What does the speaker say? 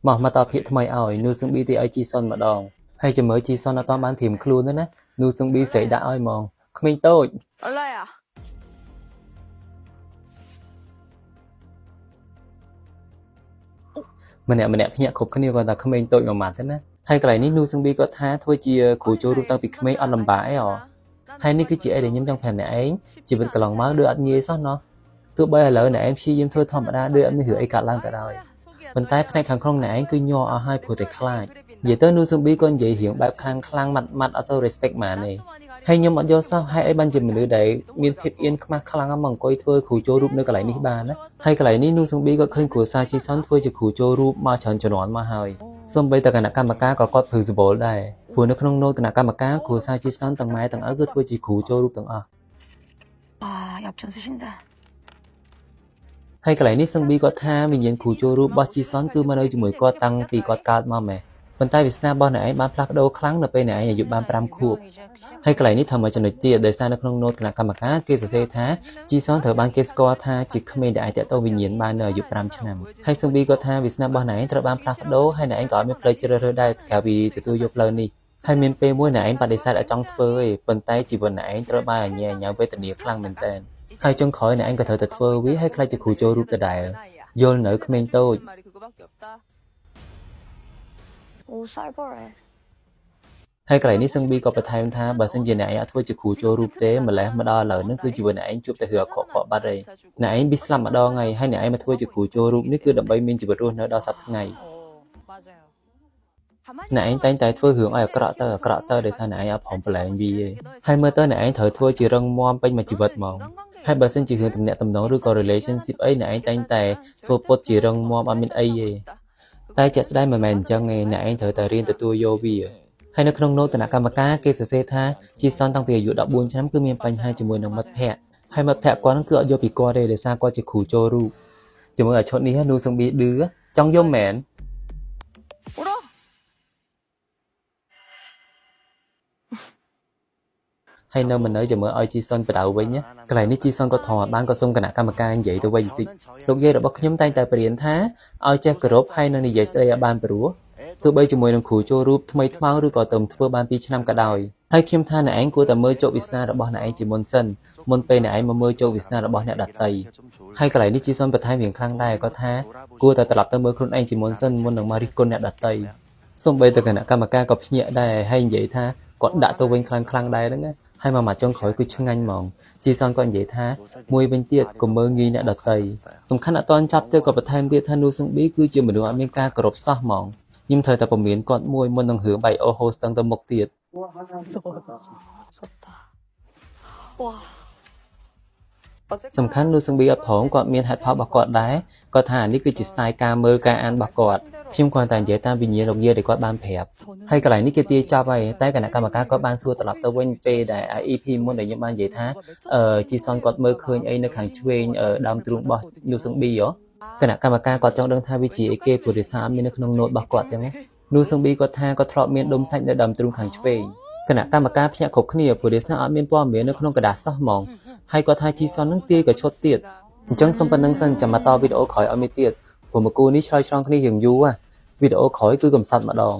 មកមកតភាគថ្មីឲ្យនូសឹងប៊ីទីឲ្យជីសុនម្ដងហើយចាំមើលជីសុនអត់បានត្រៀមខ្លួនទេណានូសឹងប៊ីស្រែកដាក់ឲ្យហ្មងក្មេងតូច 얼라야. ម្នាក់ម្នាក់ភ្ញាក់គ្រប់គ្នាគាត់ថាក្មេងតូចមួយម៉ាត់ទេណាហើយកន្លែងនេះនូសឹងប៊ីគាត់ថាធ្វើជាគ្រូចូលរូបតាំងពីក្មេងអត់លំបាកអីហ៎ហើយនេះគឺជាអីដែលខ្ញុំចង់ប្រាប់អ្នកឯងជីវិតកន្លងមកដូចអត់ងាយសោះណោះទោះបីឥឡូវអ្នកឯងព្យាយាមធ្វើធម្មតាដូចអត់មានរឿងអីកើតឡើងក៏ដោយប៉ុន្តែផ្នែកខាងក្នុងអ្នកឯងគឺញ័រអស់ហើយព្រោះតែខ្លាចនិយាយទៅនូសឹងប៊ីគាត់និយាយរៀងបែបខ្លាំងខ្លាំងម៉ាត់ម៉ាត់អត់សូវ respect ម៉ានទេហើយខ្ញុំអត់យល់សោះហេតុអីបានជាមនុស្សដែលមានភាពអៀនខ្មាស់ខ្លាំងមកអង្គុយធ្វើគ្រូចូលរូបនៅកន្លែងនេះបានណាហើយកន្លែងនេះនូសឹងប៊ីគាត់ឃើញគ្រួសារជីសុនធ្វើជាគ្រូចូលរូបមកច្រើនជំនាន់មកហើយសូម្បីតែគណៈកម្មការក៏គាត់ព្រឺសម្បុរដែរព្រោះនៅក្នុងណូតគណៈកម្មការគ្រួសារជីសុនទាំងម៉ែទាំងឪគឺធ្វើជាគ្រូចូលរូបទាំងអស់ 아, 얍장 쓰신다. ហើយកន្លែងនេះសឹងប៊ីគាត់ថាវិញ្ញាណគ្រូចូលរូបរបស់ជីសុនគឺមកនៅជាមួយគាត់តាំងពីគាត់កើតមកម៉េះប៉ុន្តែវាសនារបស់អ្នកឯងបានផ្លាស់ប្ដូរខ្លាំងនៅពេលអ្នកឯងអាយុបាន5ខួបហើយកន្លែងនេះធ្វើមកចំណុចទៀតដោយសារនៅក្នុងណូតគណៈកម្មការគេសរសេរថាជីសុនត្រូវបានគេស្គាល់ថាជាក្មេងដែលអាចទាក់ទងវិញ្ញាណបាននៅអាយុ5ឆ្នាំហើយសឹងប៊ីគាត់ថាវាសនារបស់អ្នកឯងត្រូវបានផ្លាស់ប្ដូរហើយអ្នកឯងក៏អត់មានផ្លូវជ្រើសរើសដែរក្រៅពីទទួលយកផ្លូវនេះហើយមានពេលមួយអ្នកឯងបដិសេធឲ្យចង់ធ្វើឯងប៉ុន្តែជីវិតអ្នកឯងត្រូវបានអញ្ញាញ៉ាវេទនាខ្លាំងមែនទែនហើយចុងក្រោយអ្នកឯងក៏ត្រូវតែធ្វើវាហើយខ្លាចជាគ្រូចូលរូបដដែលយល់នៅក្មេងតូច 말이 그거밖에 없다. 오, 쌀벌해. ហើយកន្លែងនេះសឹងប៊ីក៏បន្ថែមថាបើសិនជាអ្នកឯងអត់ធ្វើជាគ្រូចូលរូបទេម្លេះមកដល់ឥឡូវហ្នឹងគឺជីវិតអ្នកឯងជួបតែរឿងអាក្រក់ៗបាត់ហើយអ្នកឯងប៊ីស្លាប់ម្ដងហើយហើយអ្នកឯងមកធ្វើជាគ្រូចូលរូបនេះគឺដើម្បីមានជីវិតរស់នៅដល់សប្តាហ៍ថ្ងៃ 맞아요. អ្នកឯងតែងតែធ្វើរឿងឲ្យអាក្រក់ទៅអាក្រក់ទៅដោយសារអ្នកឯងអត់ព្រមប្រឡែងវាទេហើយមើលទៅអ្នកឯងត្រូវធ្វើជារឹងមាំពេញមួយជីវិតហ្មងហើយបើសិនជារឿងទំនាក់ទំនងឬក៏ relationship អីអ្នកឯងតែងតែធ្វើពុតជារឹងមាំអត់មានអីទេតែជាក់ស្ដែងមិនមែនអញ្ចឹងទេអ្នកឯងត្រូវតែរៀនទទួលយកវាហើយនៅក្នុងណូតគណៈកម្មការគេសរសេរថាជីសុនតាំងពីអាយុ14ឆ្នាំគឺមានបញ្ហាជាមួយនឹងមិត្តភ័ក្តិហើយមិត្តភ័ក្តិគាត់ហ្នឹងគឺអត់យកពីគាត់ទេដោយសារគាត់ជាគ្រូចូលរូបជាមួយអាឈុតនេះនូសឹងប៊ីឌឺចង់យំមែន 울어? ហើយនៅមិននៅចាំមើលឲ្យជីសុនបដៅវិញណាកន្លែងនេះជីសុនក៏ថតបានក៏សុំគណៈកម្មការនិយាយទៅវិញបន្តិចលោកយាយរបស់ខ្ញុំតែងតែបរៀនថាឲ្យចេះគោរពហើយនឹងនិយាយស្ដីឲ្យបានព្រោះទោះបីជាមួយនឹងគ្រូចូលរូបថ្មីថ្មោងឬក៏ទៅធ្វើបាន2ឆ្នាំក៏ដោយហើយខ្ញុំថាអ្នកឯងគួរតែមើលជោគវាសនារបស់អ្នកឯងជាមុនសិនមុនពេលអ្នកឯងមកមើលជោគវាសនារបស់អ្នកដទៃហើយកន្លែងនេះជីសុនបន្ថែមរៀងខ្លាំងដែរគាត់ថាគួរតែត្រឡប់ទៅមើលខ្លួនឯងជាមុនសិនមុននឹងមករិះគន់អ្នកដទៃសូម្បីតែគណៈកម្មការក៏ភ្ញាក់ដែរហើយនិយាយថាគាត់ដាក់ទៅវិញខ្លាំងៗដែរហ្នឹងណាហើយមួយម៉ាត់ចុងក្រោយគឺឆ្ងាញ់ហ្មងជីសុនក៏និយាយថាមួយវិញទៀតកុំមើលងាយអ្នកដទៃសំខាន់អត់តន់ចាប់ទៀតក៏បន្ថែមទៀតថានូសឹងប៊ីគឺជាមនុស្សអត់មានការគោរពសោះហ្មងខ្ញុំត្រូវតែពមៀនគាត់មួយមុននឹងរឿងបាយអូហូស្ទឹងទៅមុខទៀត 무섭다. 와, សំខាន់នូសឹងប៊ីអត់ព្រមគាត់មានហេតុផលរបស់គាត់ដែរគាត់ថាអានេះគឺជា style ការមើលការអានរបស់គាត់ខ្ញុំគ្រាន់តែនិយាយតាមវិញ្ញាណលោកយាយដែលគាត់បានប្រាប់ហើយកន្លែងនេះគេទាយចាប់ហើយតែគណៈកម្មការគាត់បានសួរត្រឡប់ទៅវិញពេលដែល IEP មុនដែលខ្ញុំបាននិយាយថាអឺជីសុនគាត់មើលឃើញអីនៅខាងឆ្វេងអឺដើមទ្រូងរបស់នូសឹងប៊ីហ៎គណៈកម្មការគាត់ចង់ដឹងថាវាជាអីគេព្រោះដោយសារអត់មាននៅក្នុងណូតរបស់គាត់ចឹងណានូសឹងប៊ីគាត់ថាគាត់ធ្លាប់មានដុំសាច់នៅដើមទ្រូងខាងឆ្វេងគណៈកម្មការភ្ញាក់គ្រប់គ្នាព្រោះដោយសារអត់មានព័ត៌មាននៅក្នុងក្រដាសសោះហ្មងហើយគាត់ថាជីសុននឹងទាយក៏ឈុតទៀតអញ្ចឹងសូមប៉ុណ្្នឹងសិនចាំមកតវីដេអូក្រោយឲ្យមានទៀតព្រោះមកគូនេះឆ្លើយឆ្លងគ្នារៀងយូរហ่ะវីដេអូក្រោយគឺកំសត់ម្ដង